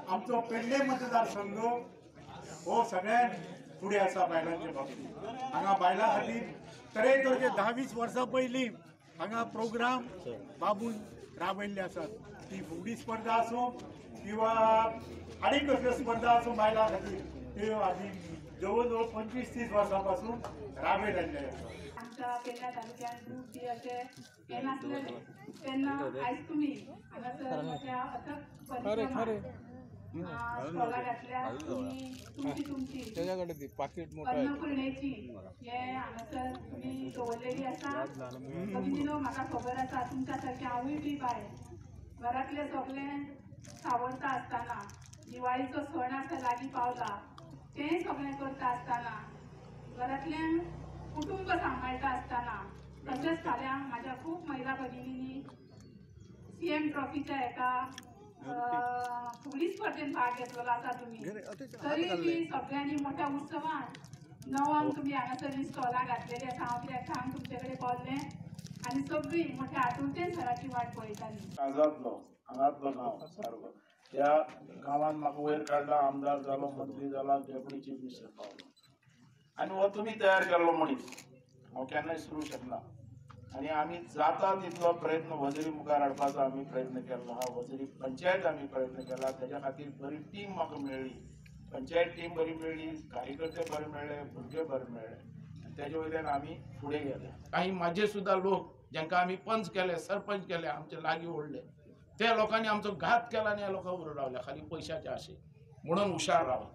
आमचो पेडणे मतदारसंघ हो सगळ्यात फुडें आसा बायलांचे बाबतींत। हांगा बायलां खातीर तरेतरेचे 10-20 वर्सां पयलीं हांगा प्रोग्राम बाबून राबयल्ले आसात। ती फुगडी स्पर्धा आसूं किंवा आनी कसल्यो स्पर्धा आसूं बायलां खातीर त्यो आदी जवळ जवळ 25-30 वर्सां पासून राबयत आयिल्ले आसात। आमच्या पेडण्या तालुक्यात ग्रूप बी अशें हें नासलेलें तेन्ना आयज तुमी हांगासर मोठ्या अथक परिश्रमान स्टॉलां घातल्या। तुमी तुमची तुमची अन्नपूर्णेची हे हांगासर तुमी दवरलेली आसा। भगिनीनो म्हाका खबर आसा तुमच्या सारकें हांवूय बी बायल घरांतलें सगळें सावरता आसतना दिवाळीचो सण आसा लागीं पावला तें सगळें करता आसतना घरांतल्यान कुटुंब सांबाळटा आसतना तशेंच फाल्यां म्हाज्या खूब महिला भगिनींनी CM ट्रॉफीच्या एका फुगडी स्पर्धेन भाग घेतलेलो आसा। तुमी तरी बी सगळ्यांनी मोठ्या उत्सवान 9 तुमी हांगासर स्टॉलां घातलेली आसा। हांव कित्याक सांग तुमचे कडेन बोल्लें आनी सगळीं मोठ्या आतुरतेन सराची वाट पळयताली। आझादलो हांगातलो गांव सारको त्या गांवान म्हाका वयर काडला, आमदार जालो, मंत्री जाला, डेप्युटी चीफ मिनिस्टर पावलो आनी हो तुमी तयार केल्लो मनीस हांव केन्नाय विसरूंक शकना। आनी आमी जाता तितलो प्रयत्न वजरी मुखार हाडपाचो आमी प्रयत्न केल्लो आहा। वजरी पंचायत आमी प्रयत्न केला, तेज्या खातीर बरी टीम म्हाका मेळ्ळी, पंचायत टीम बरी मेळ्ळी, कार्यकर्ते बरे मेळ्ळे, भुरगे बरे मेळ्ळे आनी तेजे वयल्यान आमी फुडें गेले। काही म्हाजे सुद्दां लोक जांकां आमी पंच केले, सरपंच केले, आमचे लागीं ओडले, त्या लोकांनी आमचो घात केला आनी ह्या लोकांक उरून रावले खाली पयशाचे आशे म्हणून हुशार रावा।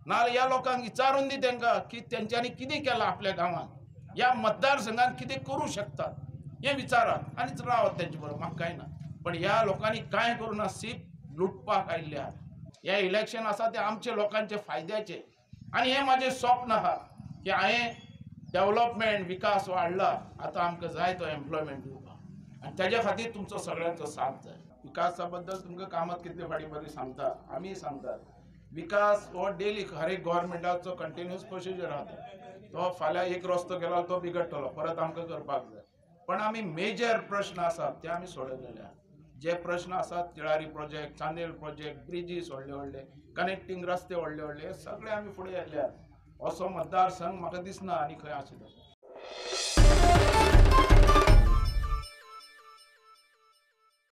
नाजाल्यार ह्या लोकांक विचारून दी तांकां की तेंच्यांनी कितें केलां आपल्या गांवांत, ह्या मतदारसंघात कितें करूं शकतात हें विचारात आनी रावात तेंचे बरोबर, म्हाका कांय ना। पण ह्या लोकांनी कांय करूं ना, सीप लुटपाक आयिल्ले आहात। हें इलेक्शन आसा तें आमचे लोकांचे फायद्याचें आनी हें म्हाजें स्वप्न आहा की हांवें डेवलपमेंट विकास वाडला, आतां आमकां जाय तो एम्प्लॉयमेंट दिवपाक आनी तेज्या खातीर तुमचो सगळ्यांचो साथ जाय। विकासा बद्दल तुमकां कामत कितले फाटीं फाटीं सांगता, आमी सांगतात विकास हो डेली हर एक गव्हर्मेंटाचो कंटिन्युअस प्रोसिजर आहा। तो फाल्यां एक रस्तो गेलो तो बिगडटलो, परत आमकां करपाक जाय। पण आमी मेजर प्रश्न आसात ते आमी सोडयलेले आहा। जे प्रश्न आसात Tillari project, Chandel project, bridges व्हडले व्हडले, कनेक्टींग रस्ते व्हडले व्हडले, सगळे आमी फुडें येयल्ले आहात। असो मतदारसंघ म्हाका दिसना आनी खंय आशिल्लो।